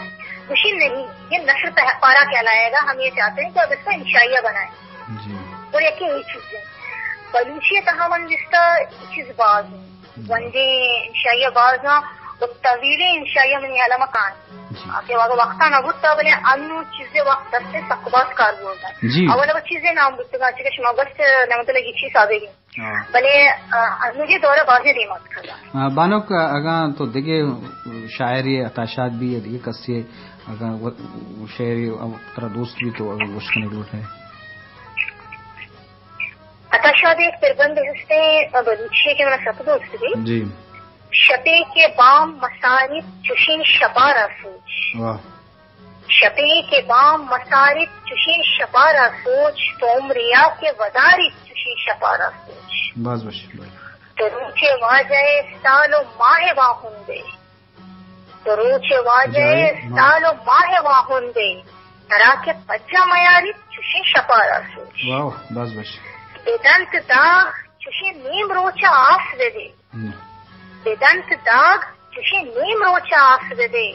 گوشی نہیں، یہ نثر پہ-، پارہ کہلائے گا، ہم یہ چاہتے ہیں کہ اب اس کو انشائیہ بنائیں۔ جی۔ اور یکی یہ چیز ہے۔ بلوچی ءِ تہا من دیستا چیز باز ہیں۔ ہم۔ گونڈیں انشائیہ باز ہیں، اور طویلیں انشائیہ منی حالا مکان۔ جی۔ آ کہ واقعا وقتا نہ بوتا، بلے انو چیزے وقت دستے سک باز کار بوتا۔ جی۔ اول اول چیزے نام بوتگا، چکہ شما گوشت نعمت اللہ گچی صاحبے گی۔ ہاں۔ بلے، آ، مجھے دورہ بازیں دیم اتکگ۔ آ، بانک، اگاں تو دگہ شاعرے عطا شاد بی یا دگہ کسے اگاں و-، شعرے ترا دوست بی تو اگاں گوشت کنگ لوٹ ئے۔ عطا شاد ءِ یک پربند ہستیں بلوچی کہ منا سک دوست بی۔ جی۔ شپے کہ بام مساریت چشیں شپا را سوچ۔ واہ۔ شپے کہ بام مساریت چشیں شپا را سوچ، تو عمریا کہ وداریت چشیں شپا را سوچ۔ باز وش، باز۔ تو روچے واجہ ءِ سال و ماہ واہندے۔ تو روچے واجہ ءِ جائے ماہ۔ سال و ماہ واہندے۔ ترا کہ پجا میاریت چوشیں شپارا سوچ۔ واہ، باز وش۔ بدنت داغ چوشیں نیم روچا آس بدے۔ ہم۔ بدنت داغ چوشیں نیم روچا آس بدے۔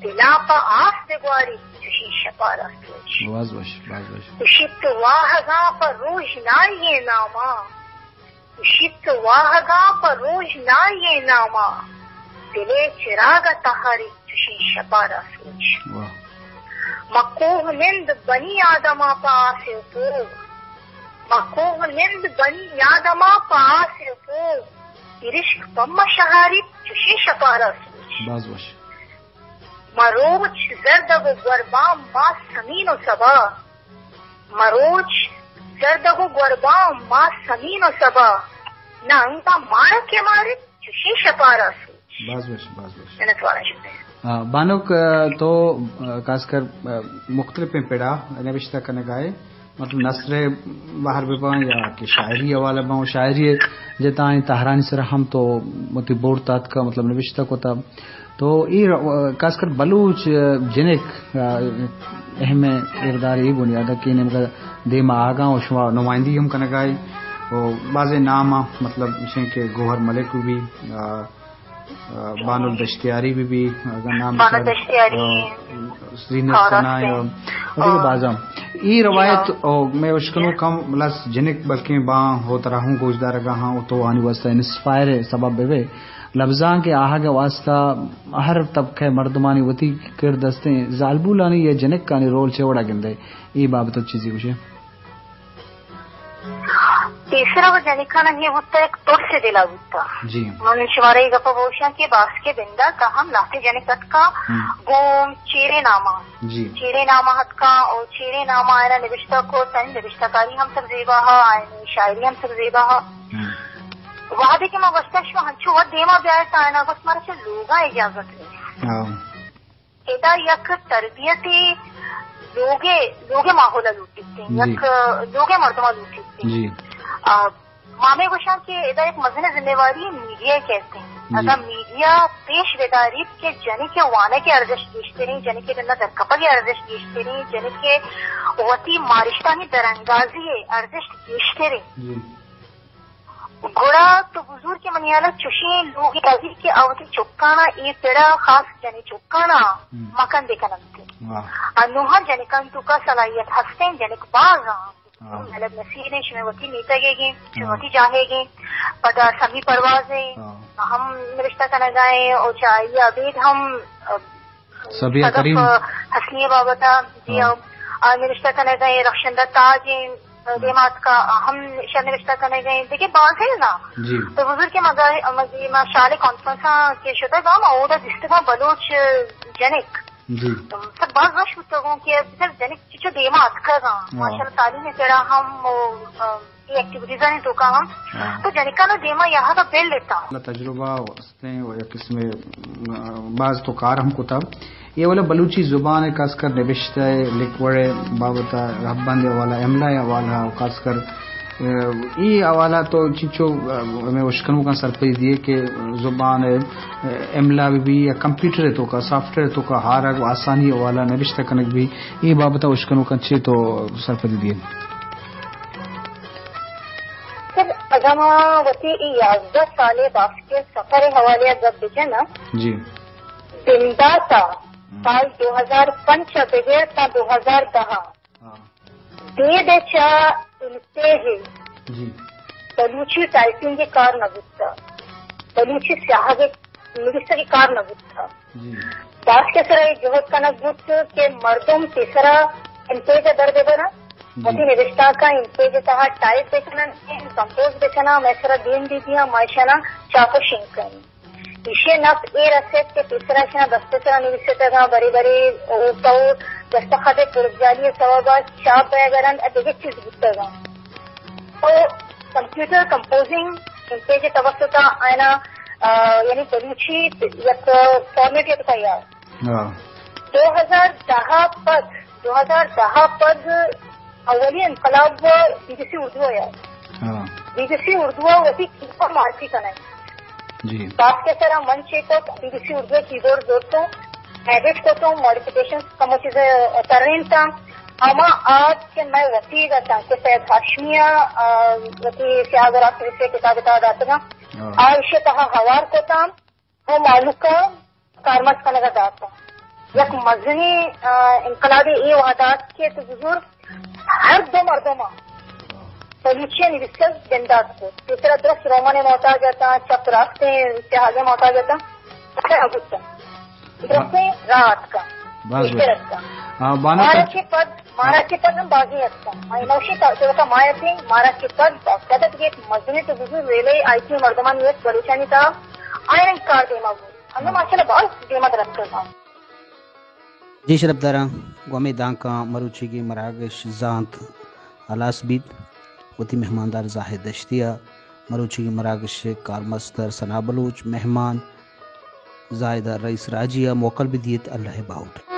دلا پہ آس بگواریت چوشیں شپارا سوچ۔ باز وش، باز وش۔ گوشیت واہگاں پہ روژنائی ناما۔ گوشیت واہگاں پہ روژنائی ناما، دل ءِ چراگ ءَ تہاری چوشیں شپارا سوچ۔ واہ۔ مکوہ نند بنی آدما پہ آس ءُ پوگ، مکوہ نند بنی آدما پہ آس ءُ پوگ، ارشک پہ مشہاری چوشیں شپارا سوچ۔ باز وش۔ مروچ زردگ ءُ گوربام ما سمین ءُ سبا، مروچ زردگ ءُ گوربام ما سمین ءُ سبا، نہ انگا مارا کہ مارت چوشیں شپارا سوچ۔ باز وش، باز وش۔ منت وارا شمئے۔ آ، بانک، آ، تو، آ، خاص کر، آ، مختلفیں پڑا نبشتہ کنگائے، مطلب نثر بہر بباں یا کہ شاعری حوالہ باں، شاعری جتائیں تہرانی سر ہم تو متی بورت آتکا، مطلب نبشتہ کتا۔ تو اے ر-، خاص کر بلوچ جنک اہم کردار اے بنیاد کہ نیمگا دیما آگاں و شما نمائندگی ہم کنگائے و بازیں نام آ، مطلب اشیں کہ گوہر ملک بھی، آ، آ، بانل دشتیاری بھی بھی، اگر نام بانل سر، دشتیاری۔ آ، سرینت ہاں، کنائے راست و، و دیگہ بازاں۔ اے روایت او میں اشکنو کم لس جنک بلکیں باں ہو ترا ہوں گوشدارگا ہاں و تو آنی واسطہ انسپائر سبب بے۔ لبزانک ءِ آہگ ءِ واستہ ہر طبقہ ءِ مردمانی وتی کرد استیں، زالبولانی یا جنکانی رول چے وڑا گندئے؟ اے بابت ءَ چیزے گوشئے؟ پیسرا و جنکانا اے بوتا، یک ترس دلا بوتا۔ جی۔ من شمارا اے گپا بوشاں کہ باسکے بنداتا ہم لہتے جنک اتکا ہم۔ گوں چیرے ناما۔ جی۔ چیرے ناما اتکا او چیرے ناما آئینا نبشتہ کو، تن نبشتہ کاری ہم سک زیبا ہا، آئینی شاعری ہم سک زیبا ہا۔ ہم۔ وہدے کہ ما گوشتہ شما ہنچو وت دیما بیائے تا آئینا گوشت مارا چہ لوگا اجازت نیست۔ ہاں۔ ادا یک تربیتی لوگے، لوگے ماحول لوٹیت، جی۔ یک لوگے مردم لوٹیت۔ جی۔ آ، ما ہمے گوشاں کہ ادا یک مزن ذمہ واری میڈیا کہتے ہیں۔ جی۔ اگر میڈیا پیش بداریت کہ جنی کے وانے کے ارزش گیشتریں، جنی کے ڈنا درکپگ ارزش گیشتریں، جنی کے وتی مارشتانی درانگازی ارزش گیشتریں۔ جی۔ گڑا تو بزور کہ منی حالا چوشیں لوگے ازی کہ آ وتی چکانا اے پڑا خاص جنی چکانا ہم۔ مکن بکننت۔ واہ۔ انوہا جنکان توکا صلاحیت ہستیں، جنک باز آں۔ ہاں۔ مطلب نصیر ہیں، شمے وتی میتگے گیں، شمے ہاں۔ وتی جاہے گیں، پدا سمی پرواز ہیں، ہاں۔ ہم نوشتہ کنگا ہیں، او چاہیے ابید ہم، اب صبیحہ صدف کریم۔ حسنی بابتا، جی، ہاں۔ آ، آ نوشتہ کنگا ہیں، رخشندہ تاج ہیں، ہاں۔ دیمات کا ہم شعر نوشتہ کنگا ہیں، دیکھیں بازیں نا۔ جی۔ تو بزرگ کے مزا-، مزی-، ما شال کانفرنس کے شدہ گا، ما اودا دستگاں بلوچ جنک۔ جی۔ تو سب باز وش بوتگوں کہ بچار جنک چچو دیما اتکگاں۔ ہاں۔ ماشاءاللہ تعلیم ءِ سرا ہم و، ام، اے ایکٹیویٹیزانی توکا ہم۔ ہاں۔ تو جنکانو دیما یہاں کا بل لیتا۔ تجربہ استیں و یک قسم، ام، باز تو کار ہم کتا۔ اے والا بلوچی زبان ءِ خاص کر نبشتہ ءِ لکھ وڑ ءِ بابت ءَ رہبند ءِ حوالہ، املا ءِ حوالہ ءَ خاص کر اے حوالہ تو چنچو، اے، ہمے اشکنوکاں سرپدی دیئے کہ زبان ءِ، اے، املا بہ بی یا کمپیوٹر ءِ توکا، سافٹ ویئر ءِ توکا ہارگ و آسانی حوالہ نبشتہ کنگ بی، اے بابت ءَ اشکنوکاں چے تو سرپدی دیئے؟ سر، اگاں ما وتی اے یازدہ سال ءِ باسک ءِ سفر ءِ حوالہ ءَ گپ بجناں، جی۔ بندات ءَ ہم۔ سال دو ہزار پنچ ءَ بگر تا دو ہزار دہ ءَ ہاں۔ دید ءَ چہ انتیج ءَ جی۔ بلوچی ٹائپنگ ءِ کار نہ بوتگ، بلوچی سیاہگ ءِ نبیسگ ءِ کار نہ بوتگ۔ جی۔ باسک ءِ سرا اے جہد کنگ بوت کہ مردم پیسرا انتیج ءَ در بہ برنت، جی۔ وتی نبشتانکاں انتیج ءِ تہا ٹائپ بہ کننت، کمپوز بہ کننت، مئے سرا دیم بہ دیاں، ما اشاناں چاپ و شنگ کنیں۔ ایشی ءِ نپ اے رسیت کہ پیسرا اشاں دست ءِ سرا نویستگاں، برے برے اوپا او دستخط ءِ پرزگاری ءِ سوب ءَ چاپ بئیگ ءَ رند ءَ دگہ چیز بوتگاں۔ تو کمپیوٹر کمپوزنگ انتیج ءِ توسط ءَ آیاں، آ، یعنی بلوچی یک فارمیٹ ءِ تہا یات۔ ہاں۔ دو ہزار دہ ءَ پد، دو ہزار دہ ءَ پد اولی انقلاب بی بی سی اردو ءَ یات۔ ہاں۔ بی بی سی اردو ءَ وتی کیبورڈ معرفی کنائینت۔ جی۔ باسک ءِ سرا من چے کت، بی بی سی اردو ءِ کیبورڈ زرتوں۔ ایڈٹ کتوں، ماڈیفکیشن کمو چیز ترینتاں۔ ہما آرٹ کہ مئے وتیگ اتاں کہ سید ہاشمی ءَ، آ، وتی سیاہ گورا سرسے کتاب ءِ تہا داتگاں۔ ہاں۔ آ ایشی ءِ تہا ہوار کتاں۔ و مہلوک ءَ کارمرز کنگ ءَ دات۔ یک مزنیں، آ، انقلابے اے وہد ات کہ تو بزور ہر دو مردم ءَ بلوچی ءَ نبیسگ بندات کت۔ پیسرا درست رومن ءِ محتاج اتاں، چپ راستیں اتحادی ءِ محتاج اتاں، اگہ ابوتاں۔ درستیں راہ اتکاں، باز پیسر اتکاں۔ آ، بانک مارا چہ پد مارا چہ پد ہم بازیں ہستاں۔ آئی نوشی تا-، توکا ما اتیں، مارا چہ پد باقاعدہ دگہ یک مزنیں تو بزور ریلے آئی ٹی مردمانی یک بلوچانی تہا آئرن کار دیما بود۔ ہمیں ماشاءاللہ باز دیما درست کرنا۔ جی شرپداراں، گوں ہمے دانکاں مروچیگیں مراگش زانت ہلاس بیت۔ وتی مہماندار زاہد دشتی ءَ مروچیگیں مراگش ءِ کارمستر ثنا بلوچ، مہمان زاہد ءَ رئیس راجی ءَ موکل بدیت۔ اللہ ءِ باہوٹ۔